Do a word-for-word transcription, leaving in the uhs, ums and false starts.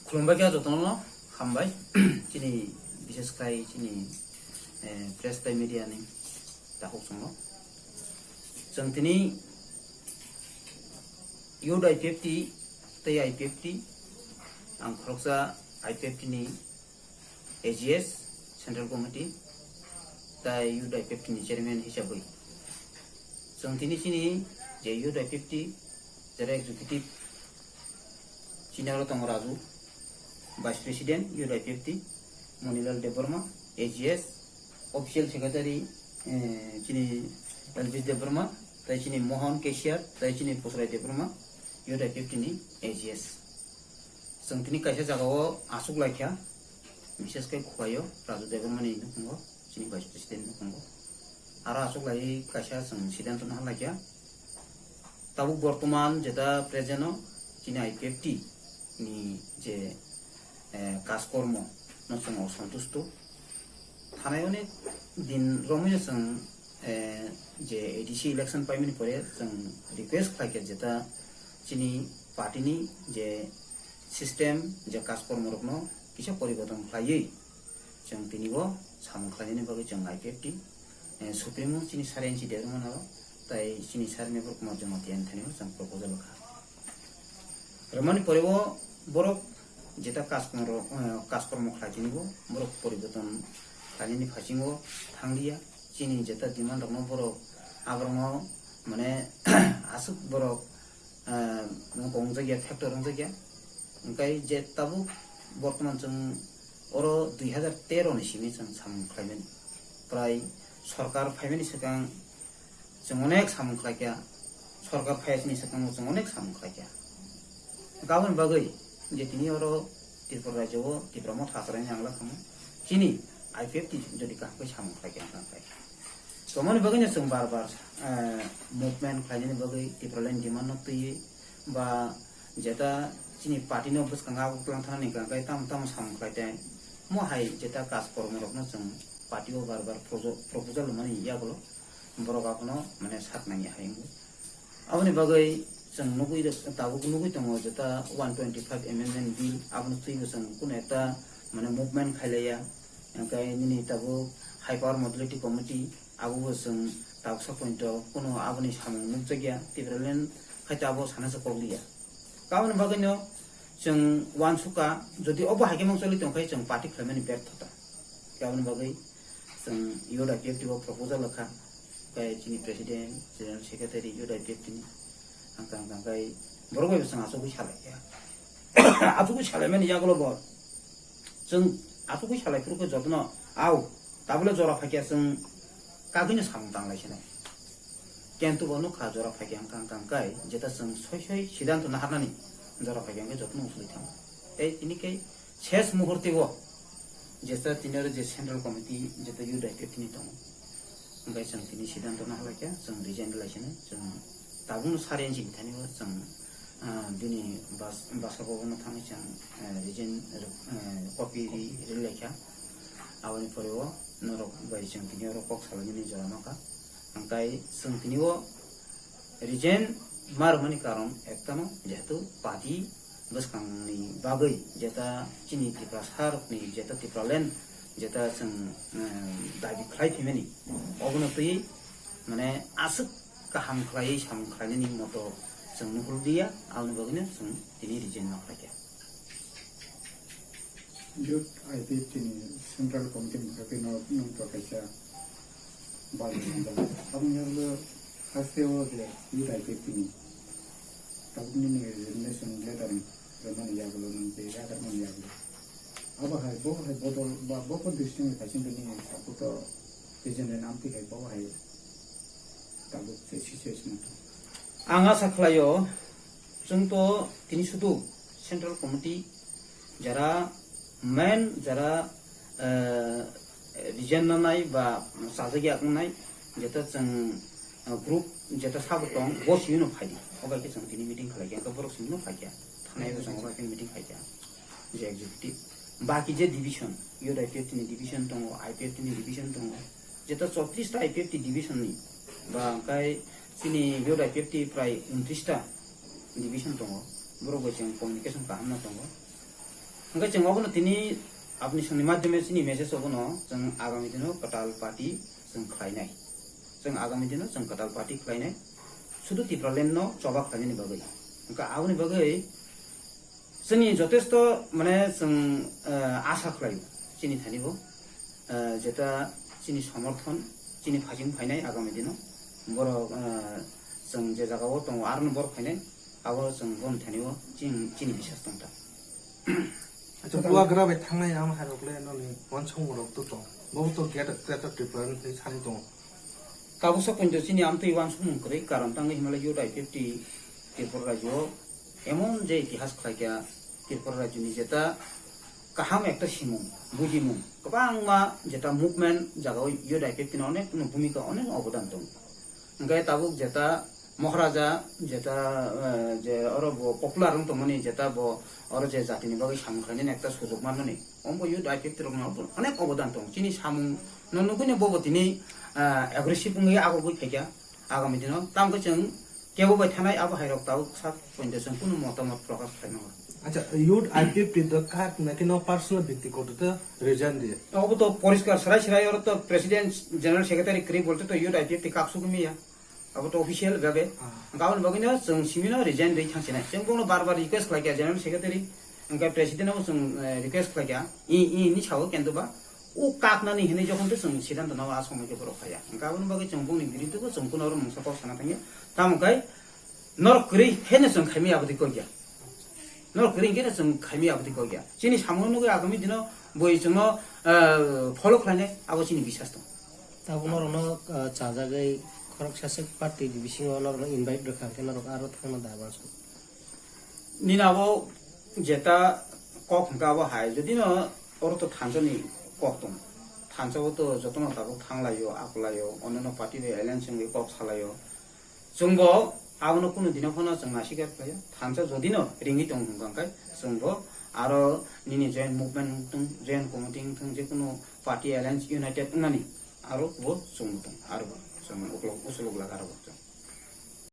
Khulumbai kha jotono hambai. Chini bishes khai chini, eh, press tei media ni takhuk chwngno. Chwng tini youth I P F T tei I P F T, ang khoroksa I P F T ni A G S, Central Committee, tai youth I P F T ni chairman hisabwi. Chwng tini chini je youth I P F T, jera executive, chini aro tongo Raju, vice president, youth I P F T, Monilal Debbarma, A G S, official secretary, eh, chini Elvis Debbarma, tai chini Mohan Kesiar, tai chini Pusrai Debbarma, youth I P F T ni A G S. Chwng tini kaisa jagao achuk laikha, bises khe Khuaio, Raju Debbarmani nukhungo, chini vice president nukhungo. Aro achuk lai kaisa chwng siddhanto naha laikha. Tabuk bortoman jeta present o chini I P F T ni je, eh, kajkormo no chwng osantusto. Thanai onek din romwi no chwng, eh, je A D C election paimani pore chwng request khlaikha jeta chini party ni je system, je kajkormo rokno kisa poriborton khlaiwi chwng tini bo samung khlainani bagwi chwng I P F T, eh, Supremo chini sir N C Debbarma no tai chini sir Mevar Kumar Jamatia ni thani bo chwng proposal kha. Romani pore o borok jeta kajkormo, eh, kajkormo khlai tini bo borok poriborton khlainani phasingo thangliya. Chini jeta demand rokno borok aborokno mane aswk borok, eh, wngkok wngjakya, factor wngjakya. Hwnkhe je tabuk bortoman chwng oro dui hazar tero ni simi chwng samung khlaimani. Prai sorkar phaimani swkang chwng onek samung khlaikha, sorkar phaiya chini swkango chwng onek samung khlaikha. Aboni bagwi je tini oro Tripura rajyo o Tipra Motha Acharaini ang lakhamu chini I P F T jodi kaham khe samung khlaikha wngkha khe. Tomoni bagwino chwng bar bar, eh, movement khlainani bagwi Tipraland demand no twiwi ba jeta chini party no bwskango abo twlang thanani hwnkha khe tamo tamo samung khlai tai. Mo hai jeta kaj kormo rokno chwng party o bar bar projo-, proposal rwmani yagulo borok abono mane sak nangya hai wngwi. Aboni bagwi chwng nugwi rw-, tabuk nugwi tongo jeta one twenty five amendment bill abono twibo chwng kunu ekta mane movement khailaiya. Hwnkhe nini tabuk High Power Modality Committee abo bo chwng tabuksa point o kunu aboni samung nukjakya Tipraland khai abo sana se kok liya. Aboni bagwino chwng uansukha, jodi obo hai khe mung choli tongkhe chwng party khlaimani berthota. Aboni bagwi chwng youth I P F T o proposal kha, khe chini president, general secretary youth I P F T ni ang kang kang khai borok bai chwng achugwi salai kha. Achugwi salaimani yagulo bo chwng achugwi salai phuru khe jotono au tabule jora phaikya chwng kagwino samung tanglai sinai. Kintu bo nukha jora phaikya ang kang kang khai jeta chwng soi soi siddhanto naharnani jora phaikya ang khe jotono usuli thango. Tei tini khe ses muhurte o jeta tini oro je central committee jeta youth I P F T ni tongo. Hwnkhe chwng tini siddhanto naharlaikha chwng resign lai sinai chwng tabukno sari inchi ni thani o chwng, ah, bini bas-, basa bhavan no thangwi chwng, eh, resign, eh, copy ri, ri laikha. Aboni pore o norok bai chwng tini oro kok salainani jora mankha. Hwnkhe chwng tini o resign ma rwmani karon ektano jehetu party bwskangni bagwi jeta chini Tiprasa rokni jeta Tipraland jeta chwng, eh, dabi khlai phaimani obono twi mane aswk kaham khlaiwi samung khlainani moto chwng nuhuldiya, aboni bagwino chwng tini resign ma khlaikha. Youth I P F T ni Central Committee ni bagwi no nwng to kaisa bal rijak. Aboni ulo haste o je Youth I P F T ni tabuk nini resignation letter rwmani yagulo nwng je yakarmani yagulo. Abo hai bo hai bodol ba bo bo district ni kaisa nini support o resign rwna amtwi hai bo hai tabuk je situation o. Ang asa khlaio, chwng to tini sudu Central Committee jara main jara, eh, resign nanai ba sajagya wngnai, jeta chwng, eh, group jeta sabo tong, bo simi no phaidi. Obai khe chwng tini meeting khlai khe, borok simi no phai khe. Thanai bo chwng obai khe meeting khai khe. Je executive. Baki je division, youth I P F T ni division tongo, I P F T ni division tongo. Jeta chowtris ta I P F T division ni, ba hwnkhe chini youth I P F T prai untris ta division tongo. Borok bai chwng communication kaham no tongo. Hwnkhe chwng obono tini apni songni madhyame chini message obono chwng agami dino kwtal party chwng khlainai. Chwng agami dino chwng kwtal party khlainai. Sudu Tipraland no choba khlainani bagwi. Hwnkhe aboni bagwi chwngni jotesto mane chwng, eh, asa khlaio chini thani bo. Eh, jeta chini somorthon, chini phajing phainai agami dino. Borok, eh, chwng je jagao tongo, arono borok phainai, abo chwng boni thani o chini, chini biswas tongkha. Acha, bubagra bai thangnai ang hai rok le noni wansukmung rok to tong. Bo to Greater, Greater Tipraland ni sani tongo. Tabuk sa pointo chini amtwi wansukmung kwrwi, karon tangwi himlai youth I P F T Tripura rajyo emon je itihas khlaikha Tripura rajyo ni jeta kaham ekta simung, bujimung, kwbangma jeta movement jagao youth I P F T ni onek no bhumika, onek obodan tongo. Hwnkhe tabuk jeta Maharaja, jeta, eh, je oro bo popular wng tongmani, jeta bo oro je jatini bagwi samung khlainani ekta sujok manmani, omo youth I P F T rokno onek obodan tongo. Chini samung no nugwino bobo tini, eh, aggressive wngwi agogwi phaikha agami dino. Tamokhe chwng kebo bai thanai abo hai rok tabuk sak pointo chwng kunu motamot prokash khlaimano. Acha, youth I P F T the kak na kino personal byaktigoto to resign diye. Obo to poriskar serai serai, oro to president, general secretary kwrwi bolte to youth I P F T kak sugwi manya. Abo to official bhabe. Ah. Hwnkhe aboni bagwino chwng simino resign rwi thangsinai. Chwng bono bar bar request khlaikha general secretary, hwnkhe president o chwng, eh, request khlaikha. I, i ni sao kendo ba o kaknani hinwi jokhon to chwng siddhanto nao a somoi khe borok phaiya. Hwnkhe aboni bagwi chwng bongni biruddhe bo chwng kuno oro mungsa kok sana thangya. Tamo khe norok kwrwi pheno chwng khaimaya aboni kok ya. Norok kwrwi hwnkhe no chwng khaimaya aboni kok ya. Chini samungno nugwi agami dino boi chwngno, eh, follow khlainai abo chini biswas tong. Tabuk norokno, ah, chajagwi khoroksa se party ni bisingo norokno invite rwkha, hwnkhe norok aro thangna da uansuk? Nini abo jeta kok hwnkha abo hai, jodi no oro to thansa ni kok tong, thansa o to jotono tabuk thanglaio, akwlaio, onno party bai alliance wngwi kok salaio. Chwngbo abono kunu dino phano chwng naisika khlaio. Thansa jodi no ringwi tong hwnkha khe chwngbo aro nini joint movement wngthung, joint committee wngthung, je kunu party alliance united wngnani aro bo chwng tong, aro bo chwng ukulok usulok laga aro bo chwng.